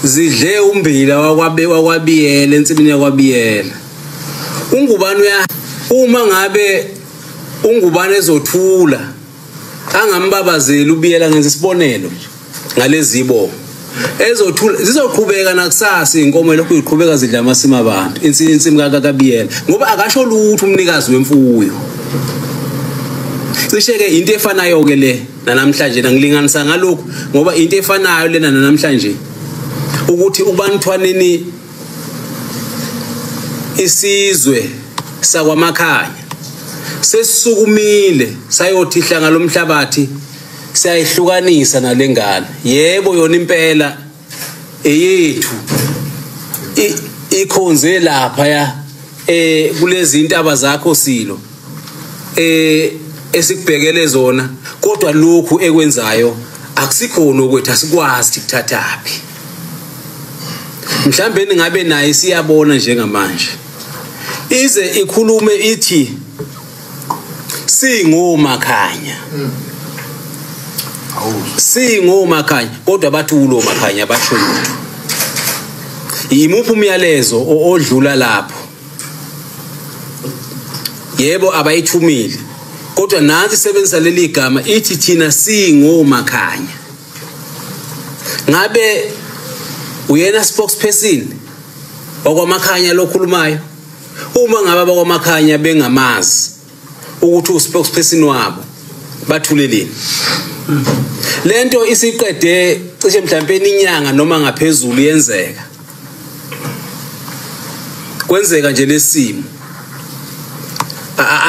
Zidle umbila wakwaBiyela ensimini yakwaBiyela. UNgubane uya uma ngabe uNgubane ezothula angambabazeli uBiyela, ngenza isibonelo nje ngalezi zibongo ezothula zizoqhubeka nakusasa inkomo lokhu iqhubeka zidla amasimi abantu, insimi kaBiyela, ngoba akasho lutho umnikazi wemfuyo. Cishe ke into efanayo ke le namhlanje, ngilinganisa ngalokhu ngoba into efanayo lena namhlanje ukuthi uBantwaneni isizwe sakwaMakhanya sesisukumile sayothi ihlanga lomhlabathi siyayihlukanisa nalengane. Yebo yona impela eyethu ikhonze lapha ya kulezi intaba zakho Silo esikubhekele zona, kodwa lokhu ekwenzayo akusikhona okwethu, asikwazi ukuthathaphi. Mhlambe ngabe naye siyabona njengamanje ize ikhulume ithi singoMakhanya, singoMakhanya, kodwa bathi ulo Makhanya basho lutho. Imuphi umyalezo odlula lapho? Yebo abayithumile, kodwa nansi sebenzisa leli gama ithi thina singoMakhanya. Ngabe uyena spokesperson wakwaMakhanya lokhulumayo? Uma ngabe abakwaMakhanya bengamazi ukuthi uspokesperson wabo, bathuleleni? Lento isiqede cishe mhlawumbe inyanga noma ngaphezulu yenzeka, kwenzeka nje lesimo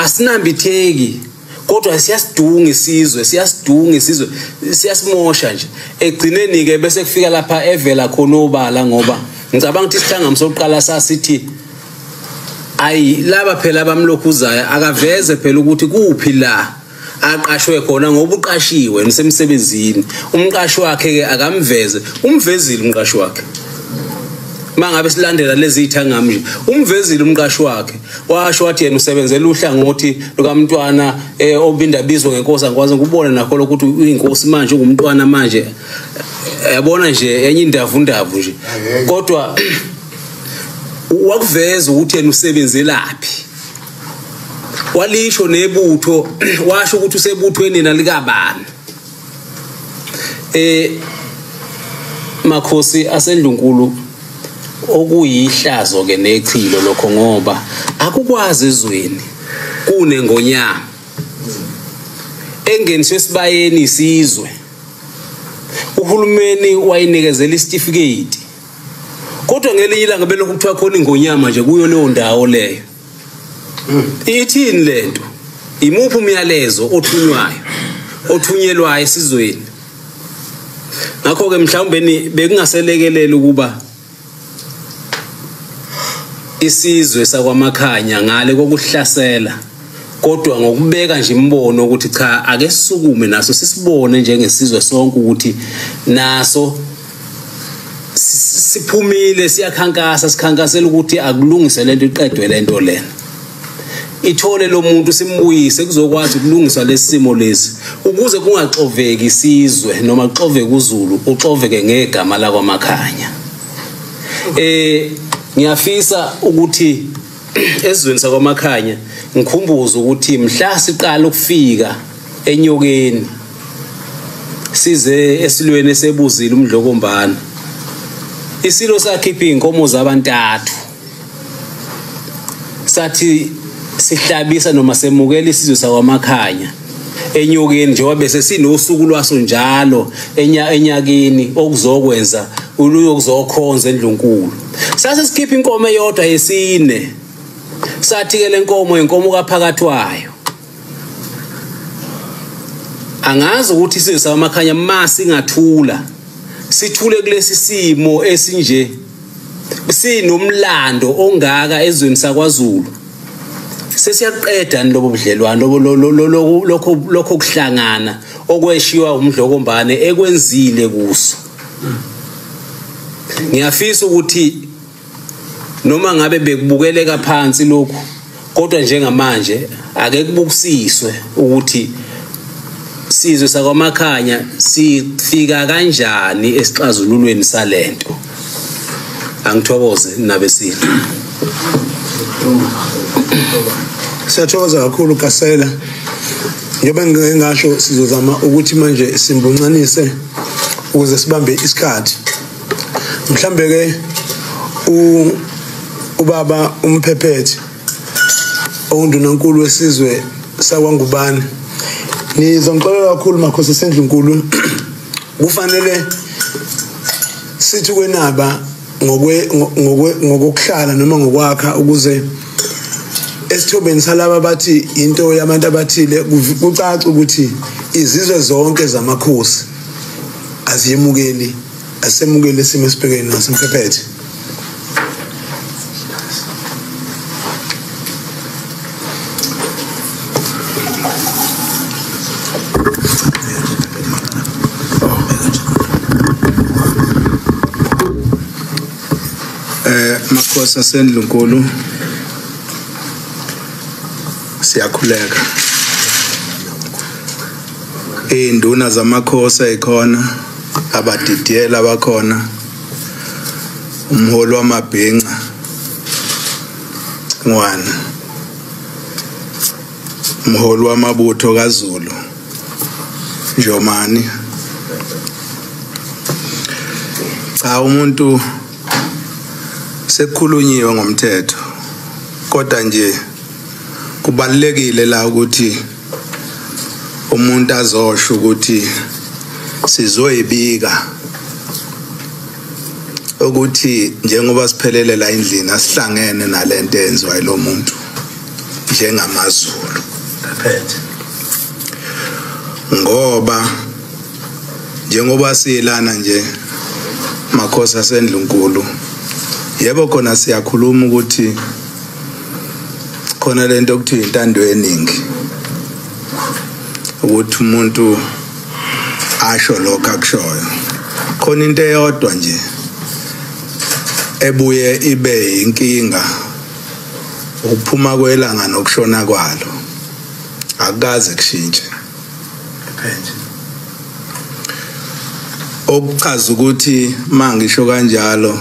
asinambitheki, kodwa siyasidunga isizwe, siyasidunga isizwe, siyasimosha nje. Egcineni ke bese kufika lapha evela khona obala, ngoba ngicabanga ukuthi isihlangano sokuqala sasithi ayi laba phela abamlokhuzayo akaveze phela ukuthi kuphi la aqashwe khona, ngoba uqashiwe nisemsebenzini, umqashi wakhe ke akamveze. Umvezile umqashi wakhe, mangabe silandela lezi ithangami nje, umvezile umqashi wakhe, washo wathi yena usebenzela uhlangothi lukamntwana obinda bizwe ngenkosi. Angikwazi ukubona nakho lokuthi uyinkosi manje, ungumntwana manje, yabona nje enye indavundavu nje, kodwa wakuveza ukuthi yena usebenzelaphi, walisho nebutho, washo ukuthi usebuthweni nalikabani. Makhosi asendlunkulu, okuyihlazo ke nechilo lokho, ngoba akukwazi ezweni kunengonyama engeniswe esibayeni isizwe, uhulumeni wayinikezela isitifiketi, kodwa ngelinye ilanga belokhu kuthiwa khona ingonyama nje kuyo leyo ndawo leyo. Ithini lento? Imuphi umyalezo othunywayo, othunyelwayo esizweni? Ngakho ke mhlawumbe bekungaselekelela ukuba isizwe sakwaMakhanya ngale kokuhlasela, kodwa ngokubeka nje imbono ukuthi cha ake sisukume naso sisibone njengesizwe sonke ukuthi naso siphumile siyakhankasa, sikhankasela ukuthi akulungise lento, iqedwe lento lena, ithole lo muntu simbuyise, kuzokwazi ukulungiswa lesimo lesi ukuze kungaxoveki isizwe noma kuxoveke uZulu, uxoveke ngegama lakwaMakhanya. Ngiyafisa ukuthi esizweni sakwaMakhanya ngikhumbuze ukuthi mhla siqala ukufika eNyokeni size esilweni esebuzile uMdlokombana, isilo sakhipha inkomo zabantathu, sathi sihlabisa noma semukela isizwe sakwaMakhanya eNyokeni, njengoba bese sinosuku lwaso njalo enyakeni okuzokwenza uluyokuzokhonza endlunkulu. Sase sikhipha inkomo eyodwa yesine, sathi ke lenkomo inkomo kaphakathi wayo. Angazi ukuthi isizwe sakwaMakhanya masingathula sithule kulesi simo esinje, sinomlando ongaka ezweni sakwaZulu, sesiyaqeda lobo budlelwano lokho kuhlangana okweshiwa uMdlokombane ekwenzile kuso. Ngiyafisa ukuthi noma ngabe bekubukeleka phansi lokhu, kodwa njengamanje ake kubukusiswe ukuthi sizwe sakwaMakhanya sifika kanjani esixazululweni salento. Angithokoze nabesilo. Siyathokoza kakhulu Gasela. Njengoba ngingasho sizozama ukuthi manje simbuncanise ukuze sibambe isikhathi. Mhlambe ke ubaba umphephethe ondunankulu wesizwe sakwaNgubane, nizongixolela kakhulu makhosi sendlunkulu, kufanele sithi kwenaba ngokuhlala noma ngokwakha ukuze esithobeni salaba bathi into yabantu abathile kucaca ukuthi izizwe zonke zamakhosi aziyemukeli, asemukele isimo esibhekene nasemphephethe. Makhosi asendlunkulu, siyakhuleka. Induna zamakhosi ayikhona, abadidiyela abakhona, umholi wamabhinca ngwana, umholi wamabutho kaZulu Njomani. Cha, umuntu sekukhulunyiwe ngomthetho, kodwa nje kubalekile la ukuthi umuntu azosho ukuthi sizoyibika ukuthi njengoba siphelele la endlini asihlangene nalento enziwa lo muntu njengamaZulu. Ngoba njengoba siyilana nje makhosi asendlunkulu, yebo khona siyakhuluma ukuthi khona lento okuthiwa intando yeningi, ukuthi umuntu asho lokho akushoyo. Khona into eyodwa nje ebuye ibe inkinga, ukuphuma kwelanga nokushona kwalo akukaze kushintshe. Okuchaza ukuthi mangisho kanjalo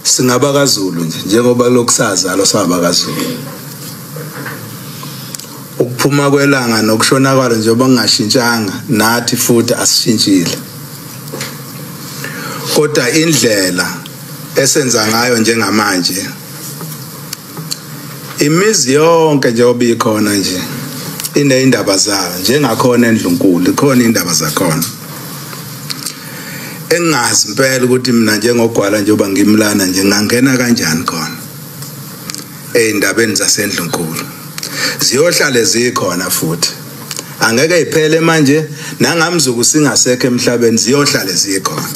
singaba kaZulu nje, njengoba lokusazalo saba kaZulu. Ukuphuma kwelanga nokushona kwalo njengoba kungashintshanga, nathi futhi asishintshile. Kodwa indlela esenza ngayo njengamanje, imizi yonke njengoba ikhona nje ineyindaba zayo, njengakhona endlunkulu ikhona indaba zakhona. Engazi impela ukuthi mina njengogwala njengoba ngimlana nje ngangena kanjani khona ey'ndabeni zasendlunkulu. Ziyohlale zikhona futhi, angeke iphele manje, nangamzuku singasekho emhlabeni ziyohlale zikhona.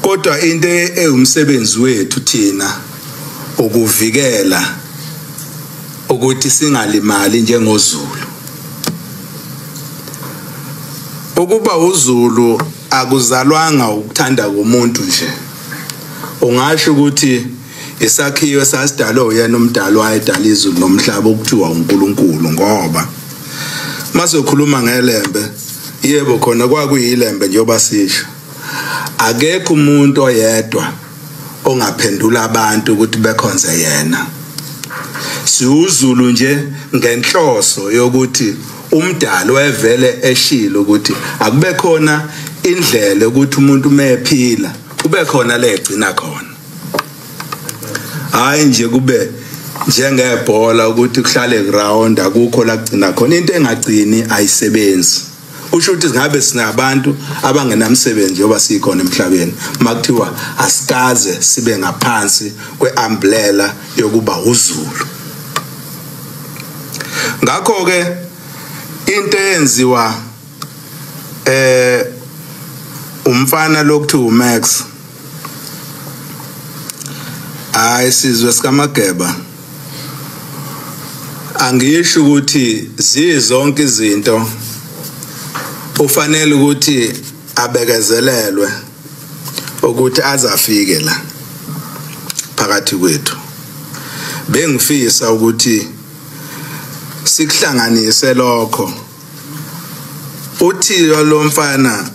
Kodwa into ewumsebenzi wethu thina ukuvikela ukuthi singalimali njengoZulu. Ukuba uZulu akuzalwanga ukuthanda komuntu nje. Ungasho ukuthi isakhiwo sasidalwe uyena umdali wayedala izulu nomhlaba okuthiwa uNkulunkulu, ngoba masokhuluma ngelembe, yebo khona kwakuyilembe njengoba sisho, akekho umuntu oyedwa ongaphendula abantu ukuthi bekhonze yena. Siwuzulu nje ngenhloso yokuthi umdali wayevele eshilo ukuthi akube khona indlela ukuthi umuntu mephila kube khona legcina khona, hayi nje kube njengebhola ukuthi kuhlale ground akukho la kugcina khona. Into engagcini ayisebenzi. Kusho ukuthi singabe sinabantu abangenamsebenzi njengoba sikhona emhlabeni, makuthiwa asikaze sibe ngaphansi kweumbrella yokuba uZulu. Ngakho ke into eyenziwa umfana lokuthiwa uMax, hayi sizwe sikaMageba, angisho ukuthi zizonke izinto ufanele ukuthi abekezelelwe ukuthi azafike la phakathi kwethu. Bengifisa ukuthi sikuhlanganise lokho. Uthi lo mfana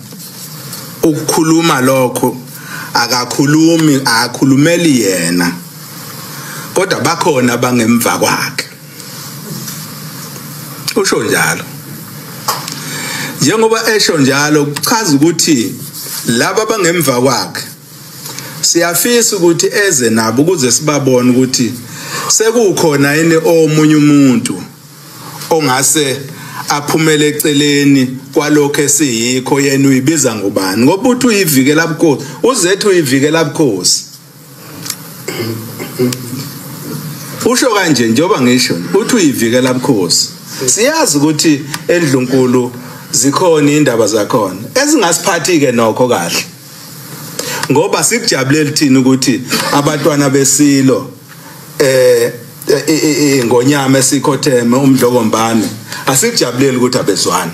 Ukukhuluma lokho akakhulumi, akakhulumeli yena, kodwa bakhona abangemva kwakhe. Usho njalo. Njengoba esho njalo kuchaza ukuthi laba abangemva kwakhe siyafisa ukuthi eze nabo ukuze sibabone ukuthi sekukhona yini omunye umuntu ongase aphumele eceleni kwalokho esiyikho. Yena uyibiza ngobani? Ngoba uthi uyivikela bukhosi, uzethu uyivikela bukhosi. Usho kanje njengoba ngisho, uthi uyivikela bukhosi. Siyazi ukuthi endlunkulu zikhona indaba zakhona ezingasiphathi ke nokho kahle, ngoba sikujabulela thina ukuthi abantwana besilo ingonyama esikhotheme umdlokombane, asikujabuleli ukuthi abezwana,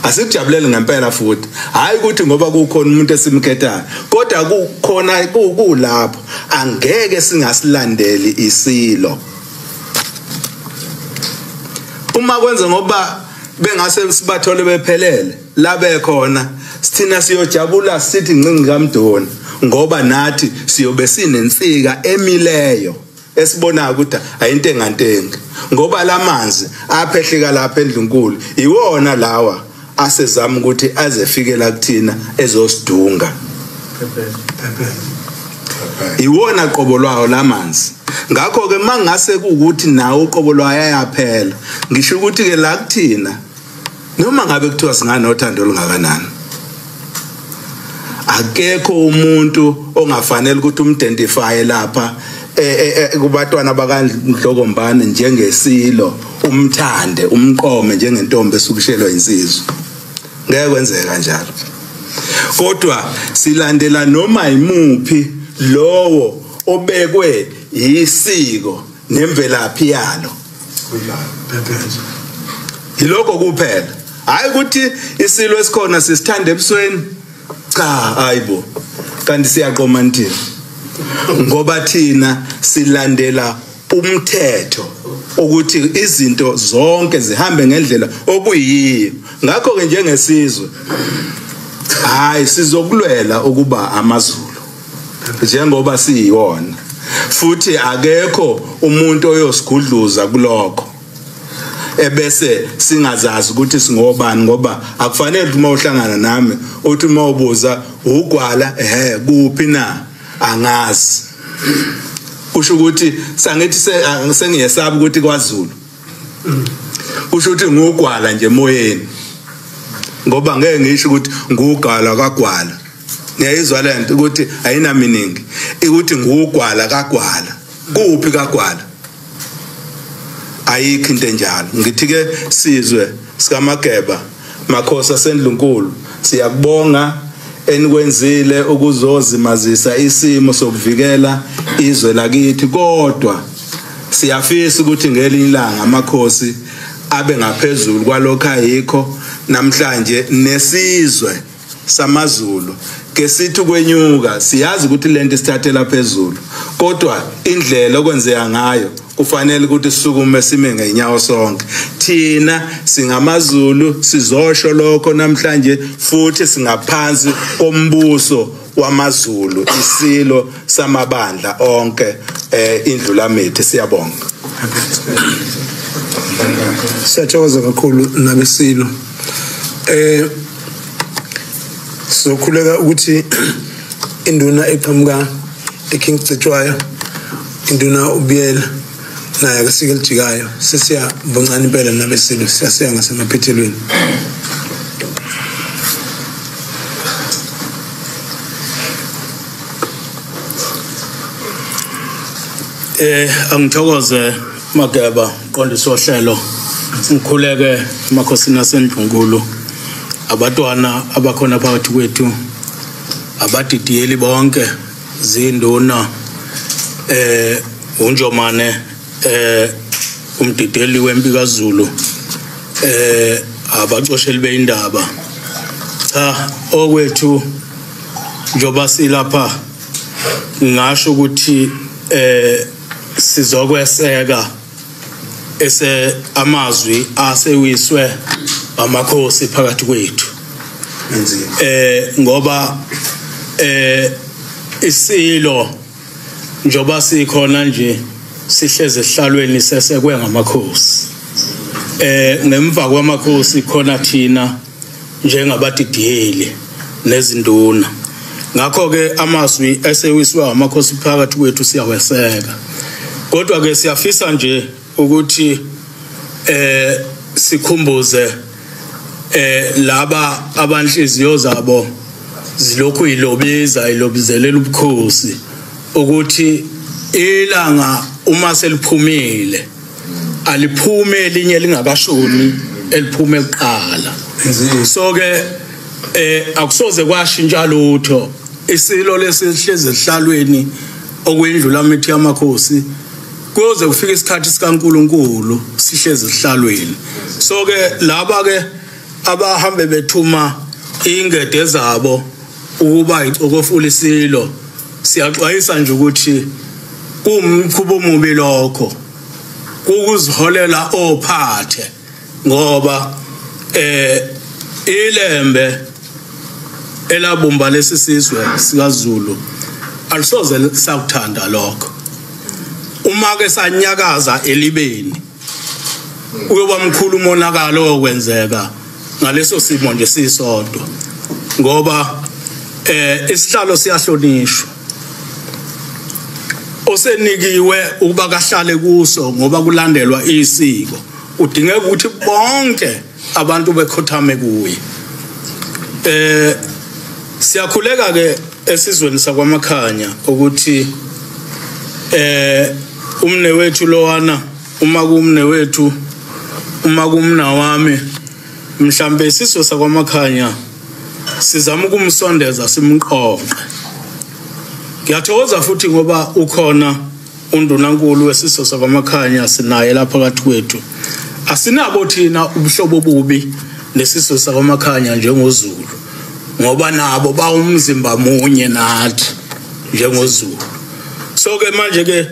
asikujabuleli ngempela. Futhi hayi ukuthi ngoba kukhona umuntu esimkhethayo, kodwa kukhona kulapho angeke singasilandeli isilo. Uma kwenza ngoba bengase sibathole bephelele la bekhona, sithina siyojabula sithi ncinci kaMdoni, ngoba nathi siyobe sinensika emileyo esibonayo ukuthi ayintengantengi, ngoba lamanzi aphehleka lapha endlunkulu iwona lawa asezama ukuthi azefikela kuthina ezosidunga. Iwona qobo lwawo lamanzi. Ngakho ke mangase kuukuthi nawo uqobo lwayo ayaphela, ngisho ukuthi ke la kuthina noma ngabe kuthiwa singanothando olungakanani, akekho umuntu ongafanele ukuthi umidentify lapha kubatwana bakaNdlokombane njengesilo, umthande umqome njengentombi esukushelwa insizwa. Ngeke kwenzeke kanjalo. Kodwa silandela noma imuphi lowo obekwe isiko nemvelaphi yalo. Yilokho kuphela. Hayi ukuthi isilo esikhona sisithanda ebusweni. Cha, hayibo, kanti siyaqoma nthina, ngoba thina silandela umthetho ukuthi izinto zonke zihambe ngendlela okuyiyo. Ngakho ke njengesizwe hayi sizokulwela ukuba amaZulu njengoba siyiwona, futhi akekho umuntu oyosigudluza kulokho ebese singazazi ukuthi singobani, ngoba akufanele ukuthi uma uhlangana nami uthi uma ubuza ugwala ehe kuphi na, angazi. Kusho ukuthi sangithi sengiyesaba ukuthi kwaZulu, kusho ukuthi ngugwala nje emoyeni, ngoba ngeke ngisho ukuthi ngugwala kagwala. Ngiyayizwa lento ukuthi ayina meaning, ukuthi ngugwala kagwala. Kuphi kagwala? Ayikho into enjalo. Ngithi ke sizwe sikaMageba, makhosi asendlunkulu, siyakubonga enikwenzile ukuzozimazisa isimo sokuvikela izwe lakithi, kodwa siyafisa ukuthi ngelinye ilanga amakhosi abe ngaphezulu kwalokho ayikho namhlanje. Nesizwe samaZulu ke sithi kwenyuka, siyazi ukuthi lento isithathela phezulu, kodwa indlela okwenzeka ngayo kufanele ukuthi sisukume sime ngenyawo sonke. Thina singamaZulu sizosho lokho namhlanje, futhi singaphansi kombuso wamaZulu, isilo samabandla onke, indlulamithi. Siyabonga. Siyathokoza kakhulu nabesilo. Sizokhuleka ukuthi induna eqhamuka eKing Cetshwayo, induna uBiyela, naye akasike elijikayo. Sesiyaboncane impela nabesilo, siyasiya ngasemaphethelweni. Angithokoze Mageba, mqondisi wohlelo. Ngikhuleke emakhosini asendlunkulu, abatwana abakhona phakathi kwethu, abadidiyeli bonke, zinduna, uNjomane, umdideli wempi kaZulu, abacosheli beindaba. Cha, okwethu njoba silapha ngisho ukuthi sizokweseka ese amazwi asewiswe amakhosi phakathi kwethu. Ngoba isilo njoba sikhona nje sihleze esihlalweni sesekwe ngamakhosi. Ngemva kwamakhosi khona thina njengabadidiyeli nezinduna. Ngakho ke amazwi esewiswa amakhosi phakathi kwethu siyaweseka. Kodwa ke siyafisa nje ukuthi sikhumbuze laba abanhliziyo zabo zilokhu ilobiza ilobizelela ubukhosi ukuthi ilanga uma seliphumile aliphume elinye lingakashoni eliphume kuqala. So ke akusoze kwashintsha lutho. Isilo lesihlezi esihlalweni okwendlula mithi yamakhosi kuyoze kufike isikhathi sikaNkuluNkulu sihlezi esihlalweni. So ke laba ke abahambe bethuma ingede zabo ukuba icokofula isilo, siyaxwayisa nje ukuthi kumkhubo omubi lokho, ukuziholela ophathe, ngoba ilembe elabumba lesi sizwe sikaZulu alisoze sakuthanda lokho. Uma ke sanyakaza elibeni uyoba mkhulu umonakalo okwenzeka ngaleso simo nje sisodwa, ngoba isihlalo siyahlonishwa. Osenikiwe ukuba kahlale kuso ngoba kulandelwa isiko, udingeka ukuthi bonke abantu bekhothame kuye. Siyakhuleka ke esizweni sakwaMakhanya ukuthi umne wethu lowana, uma kumne wethu, uma kumna wami, mhlambe isizwe sakwaMakhanya sizama ukumsondeza simqoqe. Ngiyathokoza futhi ngoba ukhona undunankulu wesizwe sakwaMakhanya sinaye lapha phakathi kwethu. Asinabo thina ubuhlobo obubi nesizwe sakwaMakhanya njengoZulu, ngoba nabo bawumzimba munye nathi njengoZulu. So ke manje ke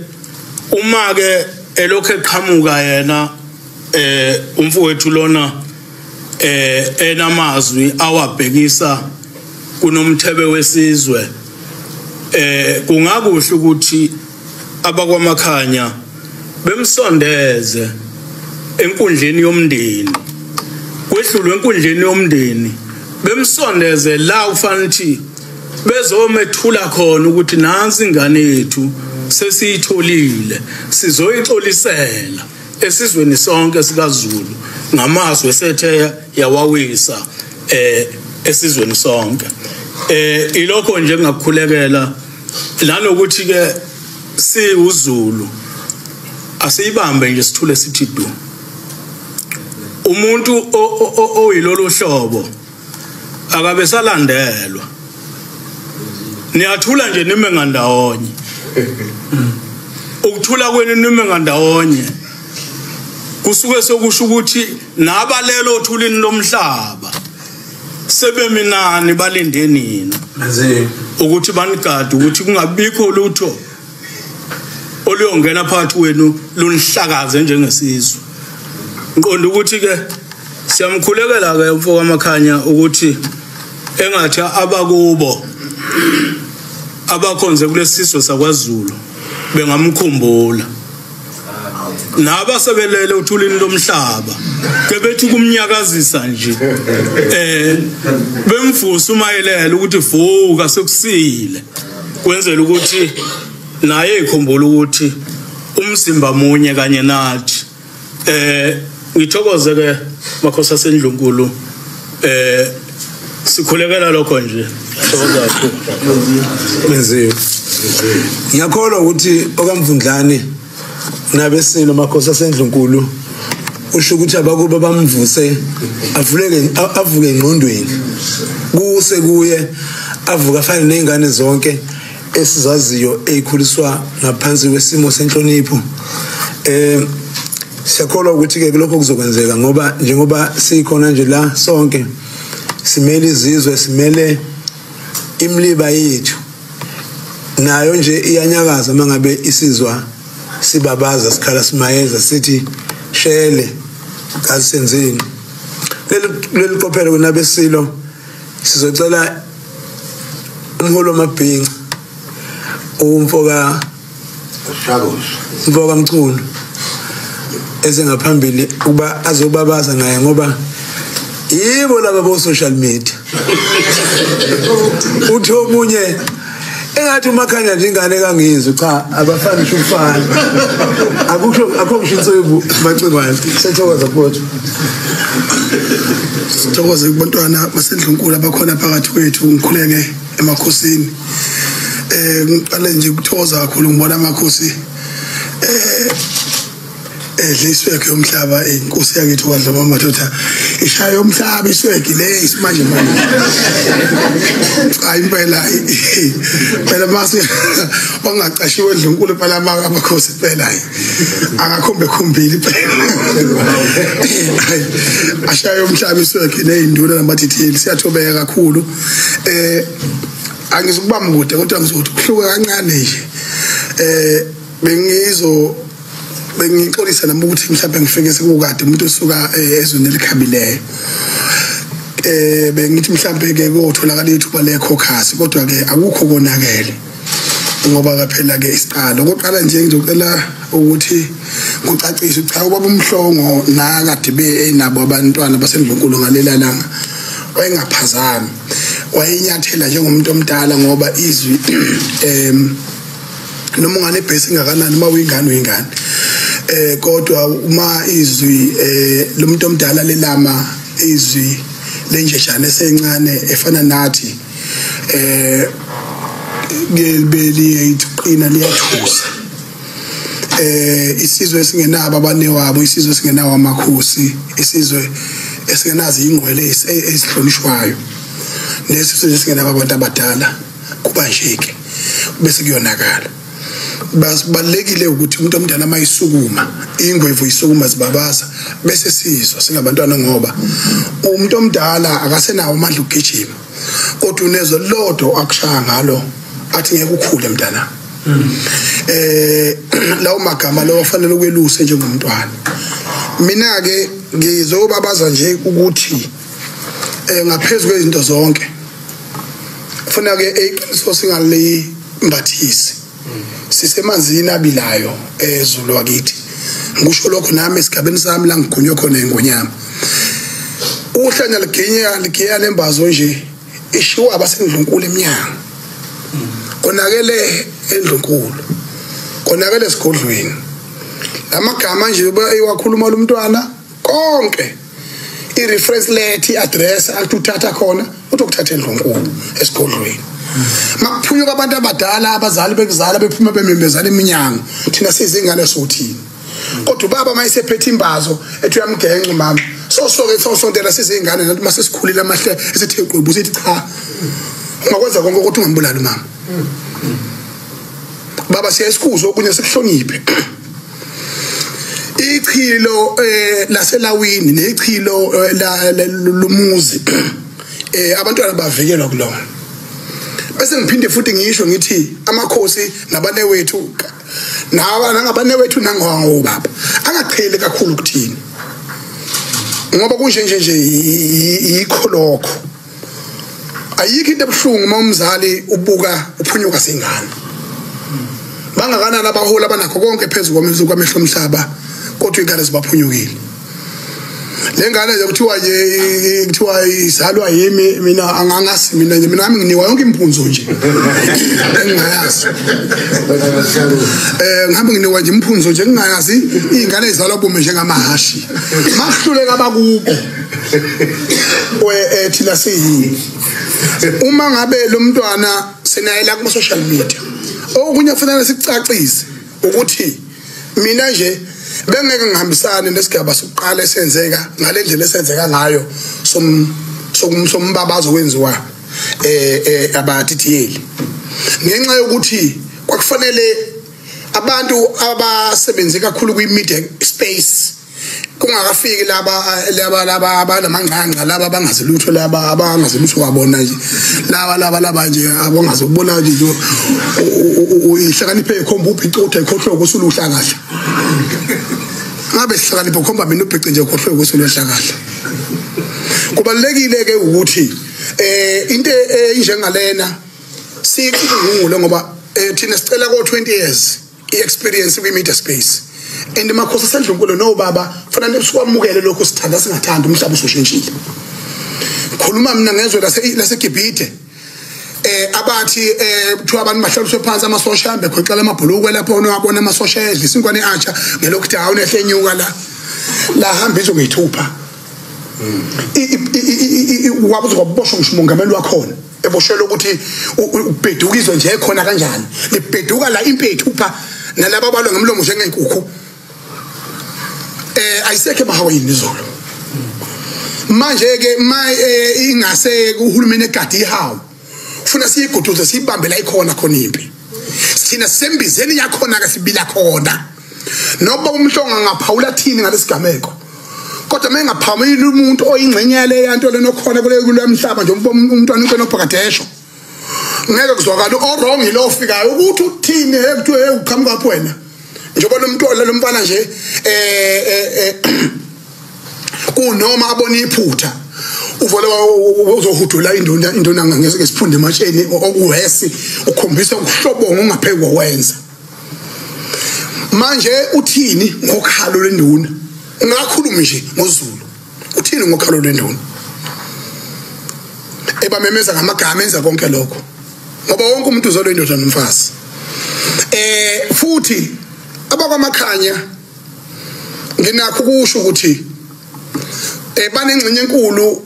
uma ke elokhu eqhamuka yena umfowethu lona enamazwi awabhekisa kunomthebe wesizwe, kungakuhle ukuthi abakwaMakhanya bemsondeze enkundleni yomndeni, kwehlulwe enkundleni yomndeni, bemsondeze la ufanele ukuthi bezomethula khona ukuthi nansi ingane yethu sesiyitholile, sizoyixolisela esizweni sonke sikaZulu ngamazwi esethe yawawisa esizweni sonke. Ilokho nje engakukhulekela, nanokuthi ke siuZulu asiyibambe nje sithule sithi du. Umuntu oyilolu hlobo akabe salandelwa, niyathula nje nime ngandawonye. Ukuthula kwenu nime ngandawonye kusuke sokusho ukuthi nabalelo othulini lomhlaba sebeminani balinde nina ukuthi banigade, ukuthi kungabikho lutho oluyongena phakathi kwenu lunihlakaze njengesizwe. Ngiqonda ukuthi ke siyamkhulekela ke umfo kaMakhanya ukuthi engathi abakubo abakhonze kulesizwe sakwaZulu bengamkhumbula, nabasebelele uthulini lomhlaba ke bethi kumnyakazisa nje bemvusa umayelele ukuthi vuka sekusile, kwenzela ukuthi naye ikhumbula ukuthi umzimba munye kanye nathi. Ngithokoze ke makhosi asendlunkulu, sikhulekela lokho nje. Thokoza kakhulu. Menziwe. Ngiyakholwa ukuthi okaMvundlane nabesilo makhosi asendlunkulu usho ukuthi abakuba bamvuse avuleke, avuke engqondweni, kuse kuye avuka afane nezingane zonke esizaziyo ezikhuliswa ngaphansi kwesimo senhlonipho. Siyakholwa ukuthi ke lokho kuzokwenzeka, ngoba njengoba sikhona nje la sonke simele izizwe, simele imliba yethu, nayo nje iyanyakaza mangabe isizwa sibabaza sikhala simayeza sithi shele kasenzeni. Leli qophelo kunabesilo Sizocela umholo wamabhinca umfoka Mchunu ezengaphambili ukuba azobabaza naye, ngoba yibo laba bo social media. Uthi omunye engathi uMakhanya nje ingane kangizwe, cha abafani ngisho ukufana, akusho akho ngisho inswebu Macingwane. Siyathokoza mfowethu. Sithokoze kubantwana basendlunkulu abakhona phakathi kwethu, ngikhuleke emakhosini. Ngiqale nje ukuthokoza kakhulu ngibona amakhosi edla iswekhe yomhlaba. Inkosi yakithi kwaDlomo madoda ishaya umhlaba iswekhe le isimanje manje. Cha impela phela mase bangaqashiwe endlunkulu phela amakhosi phela akakhombe khombili phela ashaya umhlaba iswekhe nezinduna namaditheli. Siyathobeka kakhulu. Angizukubamba kude kodwa ngizothi kuhluka kancane nje. Bengixolisa nami ukuthi mhlawumbe ngifike sekukade umuntu osuka ezweni elikhabileyo. Bengithi mhlawumbe ke kuyotholakala ithuba lekhokhasi, kodwa ke akukho konakele ngoba phela ke isiqalo. Okokuqala nje ngizocela ukuthi kucacise, cha ubaba uMhlongo nakade be enabo abantwana basendlunkulu ngalela langa wayengaphazami, wayenyathela njengomuntu omdala, ngoba izwi noma unganebhesi engakanani uma uyingane uyingane, kodwa uma izwi lomuntu omdala lelama izwi lenjejane esencane efana nathi beliyiqina liyathusa. Isizwe esingenabo abanewabo, isizwe esingenawo amakhosi, isizwe esingenazo ingqwele ezihlonishwayo, nesizwe esingenabo abantu abadala, kuba nje ke bese kuyonakala. Basibalekile ukuthi umuntu omdala mayisukuma ingwevu isukuma zibabaza bese sizwa singabantwana, ngoba umuntu omdala akasenawo amandla ukugijima, kodwa unezwe lodwa akushaya ngalo athi ngeke ukhule mntana. Lawo magama lawo afanele ukweluse njengomntwana. Mina ke ngizobabaza nje ukuthi ngaphezulu kwezinto zonke ufuna ke iqiniso singalimbathisi, sisemanzini abilayo ezulu wakithi. Ngisho lokho nami esigabeni sami la ngigunywe khona ingonyama, uhlanya liginya ligiya lembazo nje ishiwa abasendlunkulu eminyango, konakele endlunkulu, konakele esigodlweni. Lamagama nje ewakhuluma lomntwana konke, i-reference letter, i-address athi uthatha khona utokuthatha endlunkulu esigodlweni. Makuphunyuka abantu abadala, abazali bekuzala bephuma bemembezana eminyango, thina sizingane sothini? Kodwa ubaba mayesephethe imbazo ethi uyamgenxa umama, sosoke sosontela sizingane nathi mase sikhulile amahle esithe qwebu sithi cha, ungakwenza konke ukuthi ungambulali umama. Baba siyasikuzwa okunye sikuhloniphe. Ichilo laselawini nechilo lomuzi abantwana bavikelwa kulona. Bese ngiphinde futhi ngisho ngithi amakhosi nabane wethu nangabane wethu nangobaba angaqheli kakhulu kuthini, ngoba kunje nje nje yikho lokho. Ayikho into ebuhlungu uma umzali ubuka uphunyuka singane. Bangakanani abaholi abanakho konke phezulu kwamehlo omhlaba, kodwa ingane zibaphunyukile. Le ngane nje kuthiwa nje kuthiwa izalwa yimi, mina angangasi mina nje, mina nami nginikwa yonke impunzo nje engingayazi. Ngihambe nginikwa nje impunzo nje engingayazi, izingane ezizalwa bume njengamahashi. Makuhluleka abakubo thina siyini. Uma ngabe lo mntwana senaye la kuma social media, okunye kufanele sikucacise ukuthi mina nje bengeke ngihambisane nesigaba sokuqala esenzeka ngalendlela esenzeka ngayo sombabazo kwenziwa abathithiyeli, ngenxa yokuthi kwakufanele abantu abasebenze kakhulu kwi-media space kungakafiki laba laba laba abanamangqangqa laba abangazilutho laba abangazilutho kwabona nje laba laba laba nje abangazi ukubona nje ihlakaniphe ikhomba ubhice uthi ayikhohlwe usuluhla kahle. Ngabe sihlakaniphe ukhomba mina ubhice nje ukhohlwe usuluhla kahle. Kubalekile ke ukuthi Into enjengalena siyicubungule ngoba thina sicela ko 20 years i-experience kwi-media space and makhosi asendlunkulu nobaba kufanele sikwamukele lokho sithanda singathanda umhlaba usushintshile. Khuluma mina ngezwe laseGibhithe abathi kuthiwa abantu bahlaliswe phansi amasosha ahambe khoxela amabhulukwe lapho unowabona amasosha edla isinkwane atsha nge-lockdown ehlenyuka la hamba izwe ngeyithupha wabuzoboshwa ngisho umongameli wakhona eboshelwe ukuthi ubhedukizwe nje khona kanjani libheduka la impethupha nalabo abalwa ngomlomo njengenkukhu. Ayisekho emahawini izolo manje ke ingase uhulumeni egadi ihawu ufuna siyiguduze siyibambe la ikhona khona impi sithina sembizeni yakhona ke sibila khona noba umhlonga ngaphawula thini ngalesigameko kodwa mengaphamili umuntu oyingxenye yale yanto lenokhona kule mhlaba nje umntwana unkwe nophakadesho ngeke kuzwakala o-wrong yilo ofikayo ukuthi uthini ekuthiwe uqhamuka phi wena njengoba lo mfana nje kunoma abona iphutha uvole uzohudula induna ngesiphundu ematsheni okuwesi ukhombisa ukuhlobonga ongapheki kokwenza. Manje uthini ngokhalo lenduna? Ungakhulumi nje ngoZulu, uthini ngokhalo lenduna? Ebamemeza ngamagama enza konke lokho ngoba wonke umuntu uzolwa indoda nomfazi. Futhi abakwamakhanya nginakho ukusho ukuthi banengxenye enkulu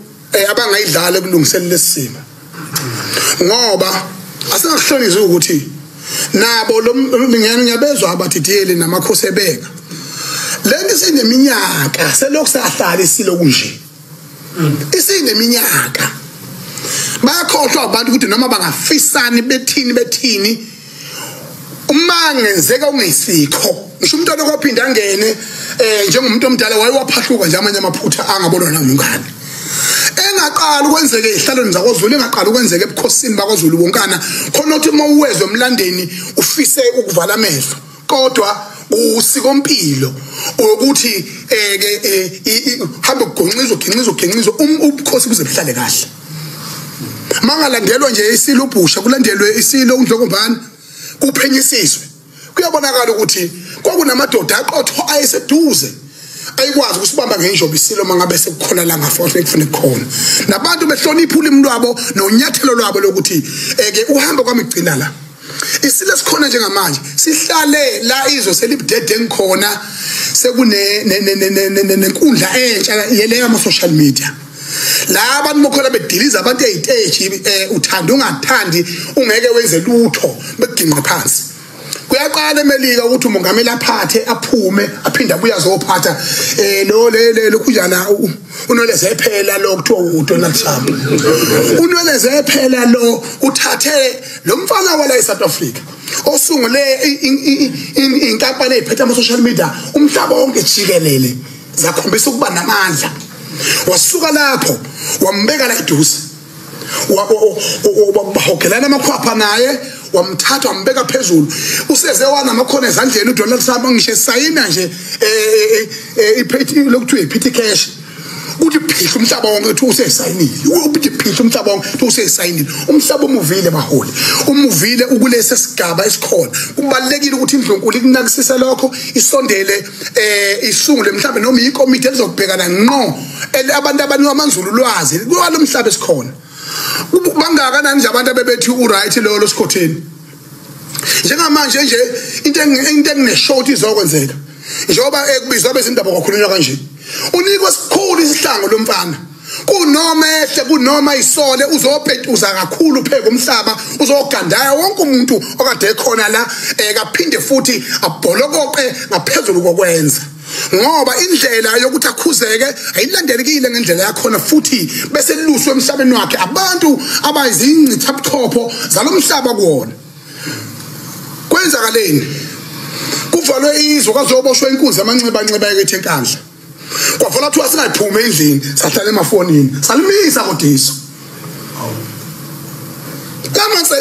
abangayidlala ekulungiseni lesimo ngoba asingakuhlonizi ukuthi nabo lo ngiyabezwa abadidiyeli namakhosi ebeka lento isineminyaka selokhu sahlala isilo kunje isineminyaka. Bayakhohlwa abantu ukuthi noma bangafisani bethini uma ngenzeka ungesikho ngisho umntwana okophinda angene njengomuntu omdala wayewaphahluka nje amanye amaphutha angabonwa nangumngane. Engaqala ukwenzeke ezihlalweni zakwaZulu, engaqala ukwenzeka ebukhosini bakwaZulu bonkana khona uthi uma uwezwe emlandeni ufise ukuvala amehlo kodwa usikompilo ukuthi hambe kugonqizwe ginqizwe ubukhosi buze buhlale kahle. Mangalandelwa nje isilo ubhusha kulandelwe isilo uNdlokombane kuphenyisiswe kuyabonakala ukuthi kwakunamadoda aqotho ayeseduze ayikwazi ukusibamba ngenjobo isilo mangabe sekukhona la ngafohle ekufune khona nabantu behlonipha ulimi lwabo nonyathelo lwabo lokuthi ke uhambe kwami kugcina la isilo esikhona njengamanje sihlale la izwe selibudede ngikhona sekune nenkundla entsha yeleyo ama social media la abantu bokhona bediliza abantu eziteji uthanda ungathandi ungeke wenze lutho beginqe phansi. Kuyaqala eMelika ukuthi umongameli aphathe aphume aphinde abuye azophatha lo le lokhujana unoleze phela lo kuthiwa uDonald Trump unoleze phela lo uthathe lo mfana wala eSouth Africa osungule inkampani eziphethe ama social media umhlaba wonke jikelele zakhombisa ukuba namandla. Wasuka lapho wambeka la eduze wahogelana amakhwapha naye wamthatha wambeka phezulu useze wanamakhona ezandleni uDonald Trump ngisho sayina nje iphethe lokuthiwa iphethe cash uthi phihla umhlaba wonke uthi usesayinile uthi phihla umhlaba wonke uthi usesayinile. Umhlaba umuvile baholi umuvile ukulesi sigaba esikhona. Kubalekile ukuthi indlunkulu ikunakisise lokho isondele isungule mhlawumbe noma ikomiti elizokubhekana ngqo abantu abanika amanzulu ulwazi kwalo mhlaba esikhona. Bangakanani nje abantu abebethi uright lo losikhotheni njengamanje nje into engineshort izokwenzeka njengoba ekubizwa bezindaba kwakhulunywa kanje unikwa sikhulu isihlango lomfana kunoma ehle kunoma isole uzopetuza kakhulu pheka umhlaba uzogandaya wonke umuntu okade ekhona la kaphinde futhi abholokoqe ngaphezulu kokwenza ngoba indlela yokuthi akhuzeke ayilandelekile ngendlela yakhona futhi bese luswe emhlabeni wakhe abantu abayizingcithabuchopho zalomhlaba kuwona. Kwenzakaleni kuvalwe izwe kwazoboshwa inkunzi amanxeba nxeba ekethi enkandla kwavala kuthiwa singayiphumi endlini sahlala emafonini salimisa kodiso lamanse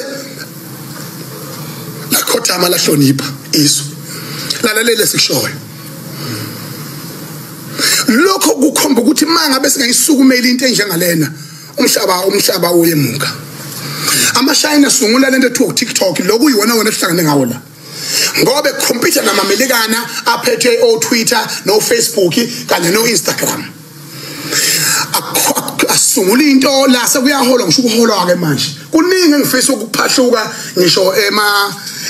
lakhothama lahlonipha izwe lalalele sikushoyo. Lokho kukhomba ukuthi mangabe singayisukumela into enjengalena Umhlaba uyemuka. Amashayina sungula lento ethiwa TikTok, lokhu yiwona wona esihlangene ngawo la. Ngoba bekhompyutha namamelikana aphethe o Twitter no Facebook kanye no Instagram. Asungula into la sekuyaholwa, ngisho ukuholwa ke manje. Kuningi engifisa ukuphahluka ngisho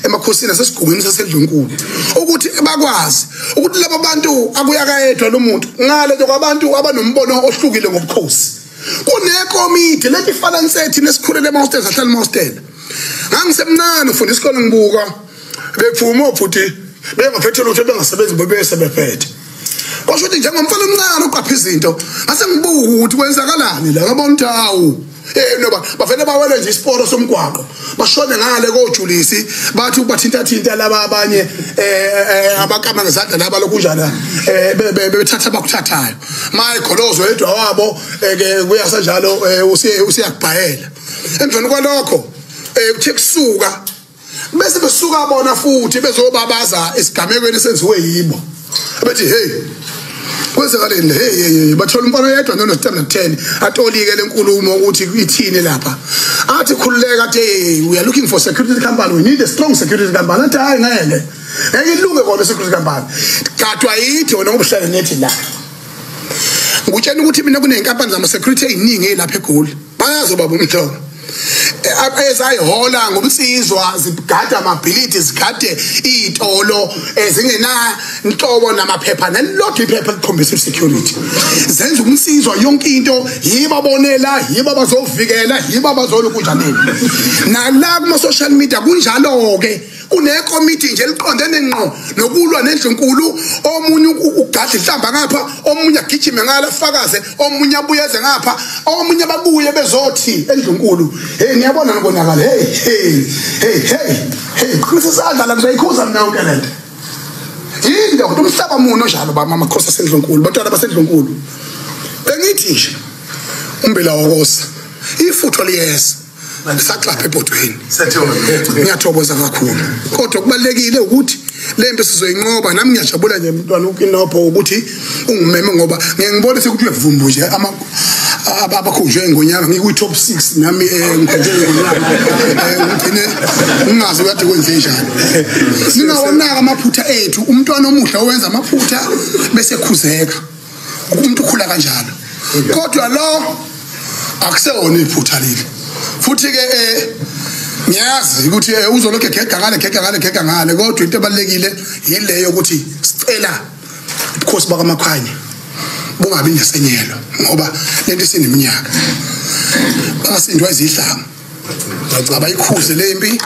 emakhosini asesigungwini saseNdlunkulu ukuthi bakwazi ukuthi laba bantu akuyakayedwa lo muntu ngale nje kwabantu abanombono ohlukile ngobukhosi. Kunekomiti leti ifana nsethi nesikhulele emahostela, sahlala emahostela. Ngangisemncane ngifunda isikole ngibuka bephuma obhuti bengaphethe lutho, bengasebenzi, bebese bephethe. Kwasho ukuthi njengomfana omncane uqapha izinto, ngase ngibuka ukuthi kwenzakalani la, ngabona ukuthi hawu noba bavele bawele nje isiporo somgwaqo bashone ngale koJulisi, bathi ubathinta thinta laba abanye abakama ngezandla laba lokunjana bethatha abakuthathayo. Mayigolozo yedwa wabo ke kuyasanjalo usiyakubhayela. Emveni kwalokho kuthe kusuka bese besuka bona futhi bezobabaza esigamekweni esenziwe yibo, bethi hey kwenzakaleni, hey bathola umfana oyedwa nono standard 10 atolike lenkulumo ukuthi ithini lapha. Athi khululeka, athi hey we are looking for security company, we need a strong security company. Athi hayi ngeke ngeke ilunge kona security company, gadwa yithi wena ngoba uhlale nethi la. Ngutshena ukuthi mina kuneyinkampani zama security eziningi lapha eGoli, bayazi baba umhlobo ezayihola ngobunsizwa, zigada amabhilidi, zigade iy'tolo ezingena nhlobo namaphepha nelilodwa iphepha elikhombisa i-security. Zenza ubunsizwa yonke into, yibo abonela, yibo abazovikela, yibo abazolokunjaneni. Nala kuma-social media kunjalo-ke, kunekomiti nje eliqondene ngqo nokulwa nendlunkulu. Omunye ugadla inhlamba ngapha, omunye agijime ngala afakaze, omunye abuyeze ngapha, omunye babuye bezothi endlunkulu hey niyabona nibonakala, hey hey hey hey hey qinisa isandla la, ngizayikhuza mina yonke lento. Yini kodwa umhlaba muno njalo baba amakhosi asendlunkulu, bantwana basendlunkulu. Bengithi nje umbila wokosa ifutho liyeza saxapha ebhodweni. Ngiyathokoza kakhulu, kodwa kubalekile ukuthi lempi sizoyinqoba. Nami ngiyajabula nje mntwana uKinopho ukuthi ungimeme, ngoba ngeke ngibone sekuthi uyavumbu nje abakhonjwe ngonyaka ngikwi top 6 nami ngikhonjwe ngonyaka ngigcine ngingazi kade kwenze njani. Singawanaka amaphutha ethu, umntwana omuhle owenza amaphutha bese khuzeka, umuntu ukhula kanjalo. Kodwa lo akusewona iphutha leli. Futhi ke ngiyazi ukuthi uzolokhu egega ngale gega ngale gega ngale, kodwa into ebalekile yileyo ukuthi sicela ubukhosi bakaMakhanya bungabi nesenyelo, ngoba lento isineminyaka bangasindwa izihlanga, abayikhuze lempi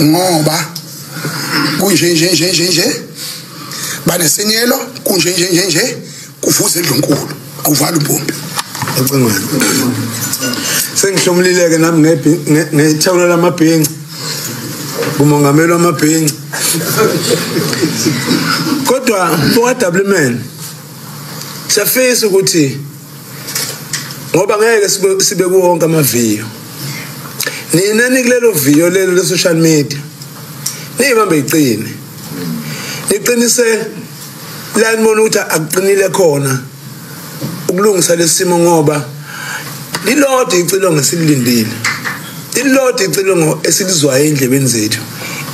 ngoba kunje nje nje nje nje banesenyelo, kunje nje nje nje kuvuze endlunkulu, awuvala umpompi. Ecingweni sengihlomulile ke nami ngethawula lamabhinci kumongameli wamabhinci, kodwa mfoka-Wman siyafisa ukuthi ngoba ngeke sibe kuwo wonke amaviyo, nina nikulelo viyo lelo le-social media niyibambe iqine, niqinise la nibona ukuthi akuqinile khona ukulungisa lesimo, ngoba lilodwa icilongo esililindile, lilodwa icilongo esilizwayo endlebeni zethu,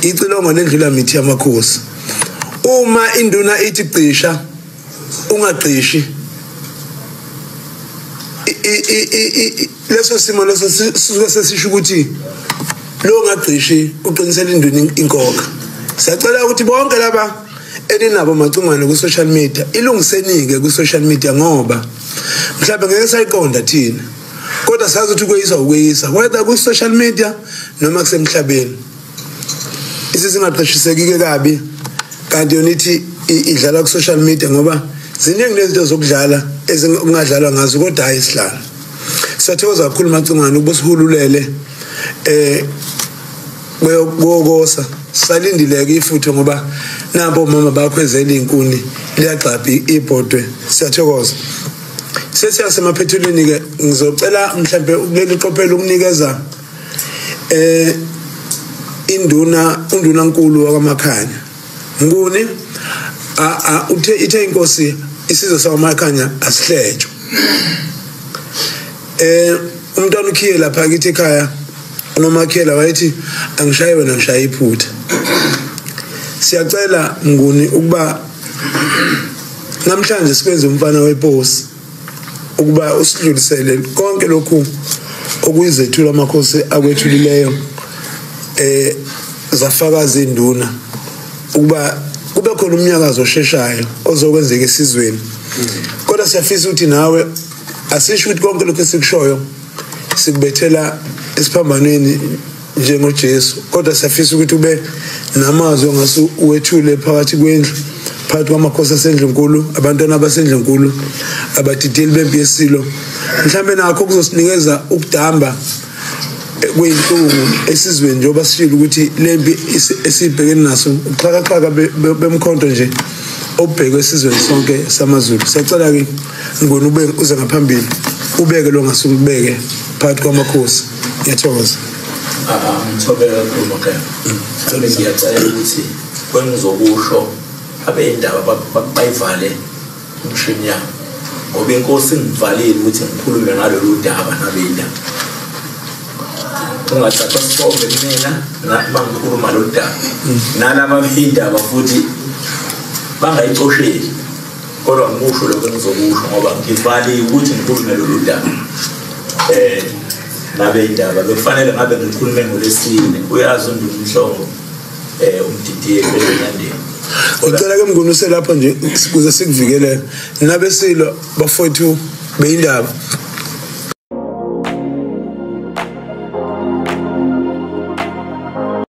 icilongo lendlula mithi yamakhosi. Uma induna ithi cisha ungagqishi, leso simo leso sisuke sesisho ukuthi lo ngagqishi uqinisela induna inkokha. Siyacela ukuthi bonke laba eninabo macingwane ku social media ilungisenike ku social media, ngoba mhlawumbe ngeke sayiqonda thina, kodwa sazi ukuthi kweyisa ukweyisa whether ku social media noma kusemhlabeni. Isisingaqeshisekike kabi kanti yona ithi idlala ku social media, ngoba ziningi lezinto zokudlala ezingadlalwa ngazo, kodwa hayi isihlalo. Siyathokoza kakhulu macingwane ukuba sihululele kuyokosa. Salindileke ifutho ngoba nampo mama bakhwezela inkuni liyagxabha ibhodwe. Siyathokoza. Sesiya semaphethelweni ke, ngizocela mhlambe kuleli qophelo ukunikeza induna undunankulu wakwaMakhanya Nguni. Uthe ithe inkosi isizwe sakwaMakhanya asihletshwe. Umntwana ukhiye lapha kithi ekhaya unomakhela wayethi angishaye wena ngishaye iphutha. Siyacela Mnguni ukuba namhlanje sikwenze umfana weposi ukuba usidlulisele konke lokhu okuyizethulo amakhosi akwethulileyo zafakaza induna ukuba kube khona umnyakazo osheshayo ozokwenzeka esizweni. Kodwa siyafisa ukuthi nawe asisho ukuthi konke lokhu esikushoyo sikubethela esiphambanweni njengoJesu, kodwa siyafisa ukuthi ube namazwi ongase uwethule phakathi kwendlu, phakathi kwamakhosi asendlunkulu, abantwana abasendlunkulu, abadidiyeli bempi yesilo. Mhlambe nakho kuzosinikeza ukudamba kweyinhlungu esizweni, njengoba sishilo ukuthi lempi esibhekene naso uxhakaxhaka bemkhonto nje obhekwe esizweni sonke samaZulu. Siyacela ke Ngoni ube uze ngaphambili ubeke lo ngase ubeke phakathi kwamakhosi. Ngiyathokoza. Ngithobeka kakhulu makhaya. Mhlawumbe ngiyacela ukuthi kwengizokusho abe indaba bayivale umshini yabo, ngoba inkosi ngivalile ukuthi ngikhulume ngalolu daba nabendaba. Ungathathwa sithombe kumina bangikhuluma lolu daba nalaba bendaba futhi bangayicosheli, kodwa ngikusho lokho engizokusho ngoba ngivalile ukuthi ngikhulume lolu daba. Nabe indaba bekufanele ngabe ngikhulume ngolesine. Uyazi uNdumhlongo umdidiyeli benyandeni. Ngicela ke Mnguni uselapha nje ukuze sikuvikelele. Nabesilo bafowethu beyindaba,